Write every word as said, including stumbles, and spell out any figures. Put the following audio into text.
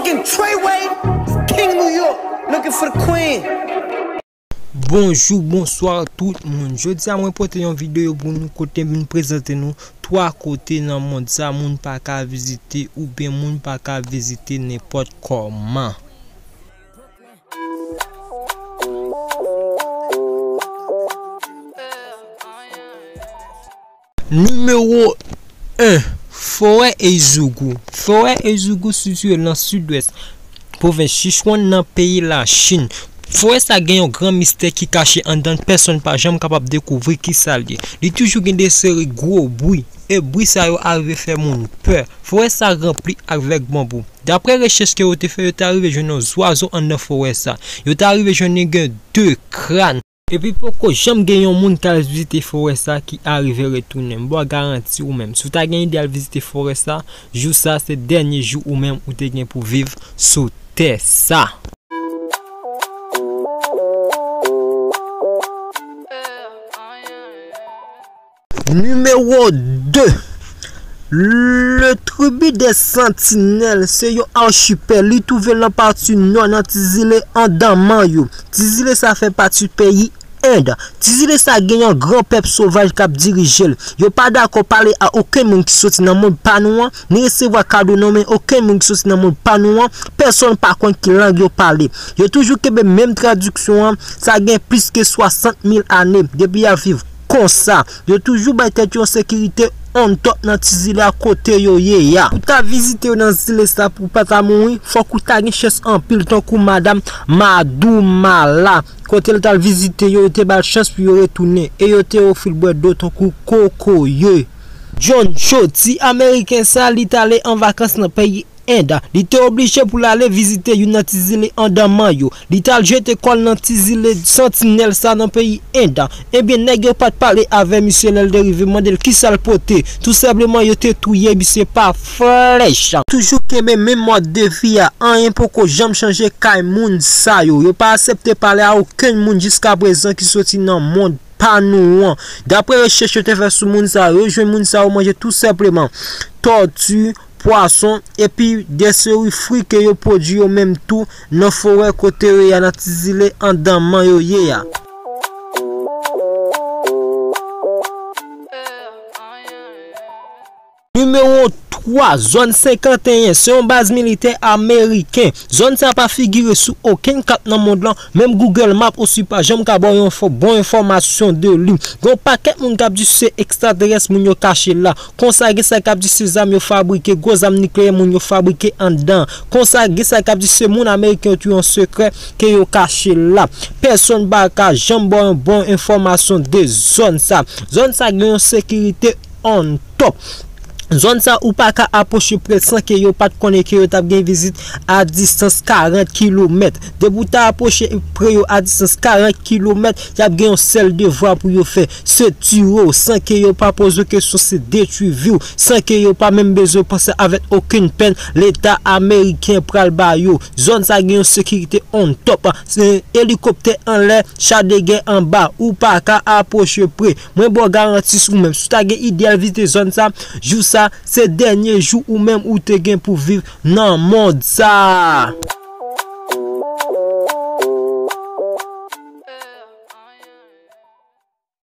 Treyway, King New York, looking for the queen. Bonjou, bonswa tout moun. Jodi a mwen pote yon videyo pou nou kote m vin prezante nou twa kote nan mond sa moun pa ka vizite oubyen moun pa ka vizite nenpòt kòman. Nimewo en, Forè Ezougou. Forè Ezougou sitiye nan sidwès pwovens Sichuan nan peyi Lachin. Forè sa gen yon gran mistè ki kache anndan l, pèsonn pa janm kapab dekouvri kisa l ye. Li toujou gen de seri gwo bri, e bri sa yo arive fè moun pè. Forè sa ranpli avèk banbou. Dapre rechèch ke yo te fè, yo te arive jwenn yon zwazo anndan forè sa. Yo te arive jwenn li gen de kràn. Epi poko janm gen yon moun k al vizite forè sa ki arive retounen. M ba w garanti ou menm. Si w ta gen ide al vizite forè sa, jou sa se dènye jou ou menm ou te gen pou viv sou tè sa. Nimewo de, Le Tribi de Santinèl se yon achipèl. Li twouve l nan pati nò nan ti zile Andaman yo. Ti zile sa fè pati peyi End. Ti zile sa gen yon gran pèp sovaj k ap dirije l. Yo pa dakò pale a okenn moun ki soti nan mond pa nou an, ni resevwa kado nan men okenn moun ki soti nan mond pa nou an. Pèsonn pa konn ki lang yo pale. Yo toujou kenbe menm tradiksyon an. Sa gen plis ke swasant mil ane depi y ap viv konsa. Yo toujou bay tèt yo yon sekirite on top nan ti zile a kote yo ye a. Pou ta vizite yo nan zile sa pou pa ta mouri, fòk ou ta gen chans anpil tankou madanm Madoumala. Kote l t al vizite yo, yo te ba l chans pou yo retounen e yo te ofri l bwè dlo tankou kokoye. John Cho, ti Ameriken sa, li t ale an vakans nan peyi End. Li te oblije pou l ale vizite youn nan ti zile Andaman yo. Li t al jete kò l nan ti zile Santinèl sa nan peyi End. Ebyen, nèg yo pa t pale avè misye lè l te rive, mande l kisa l pote. Tou senpleman, yo te touye misye pa flèch. Toujou kenbe menm mòd de vi a, anyen poko janm chanje kay moun sa yo. Yo pa aksepte pale a okenn moun jiskaprezan ki soti nan mond pa nou an. Dapre rechèch yo te fè sou moun sa yo, yo jwenn moun sa yo manje tou senpleman tòti, pwason, epi de seri fwi ke yo pwodui yo menm tou nan forè kote yo ye a, nan ti zile Andaman yo ye a. Nimewo twa, Zòn senkanteyen, se yon baz militè ameriken. Zòn sa pa figire sou okenn kat nan mond lan, menm Google Map osi pa janm ka ba w yon fo-, bon enfòmasyon de li. Gen yon pakèt moun k ap di se ekstraterès moun yo kache la. Konsa gen sa k ap di se zam yo fabrike, gwo zam nikleyè moun yo fabrike anndan. Konsa gen sa k ap di se moun ameriken yo touye yon sekrè ke yo kache la. Pèsonn pa ka janm ba w yon bon enfòmasyon de zòn sa. Zòn sa gen yon sekirite on top. Zòn sa ou pa ka apwoche pre l san ke yo pa t konnen ke yo t ap gen vizit a distans karant kilomèt. Depi w ta apwoche pre yo a distans karant kilomèt, y ap gen yon sèl devwa pou yo fè, se tiye w san ke yo pa poze w kesyon, se detwi vi w san ke yo pa menm bezwen panse avèk okenn pèn Leta ameriken pral ba yo. Zòn sa gen yon sekirite on top. Se elikoptè anlè, cha de gè anba, ou pa ka apwoche pre. Mwen ba w garanti sou menm. Si w ta gen ide al vizite zòn sa, jou sa, se dènye jou ou menm ou te gen pou viv nan mond sa.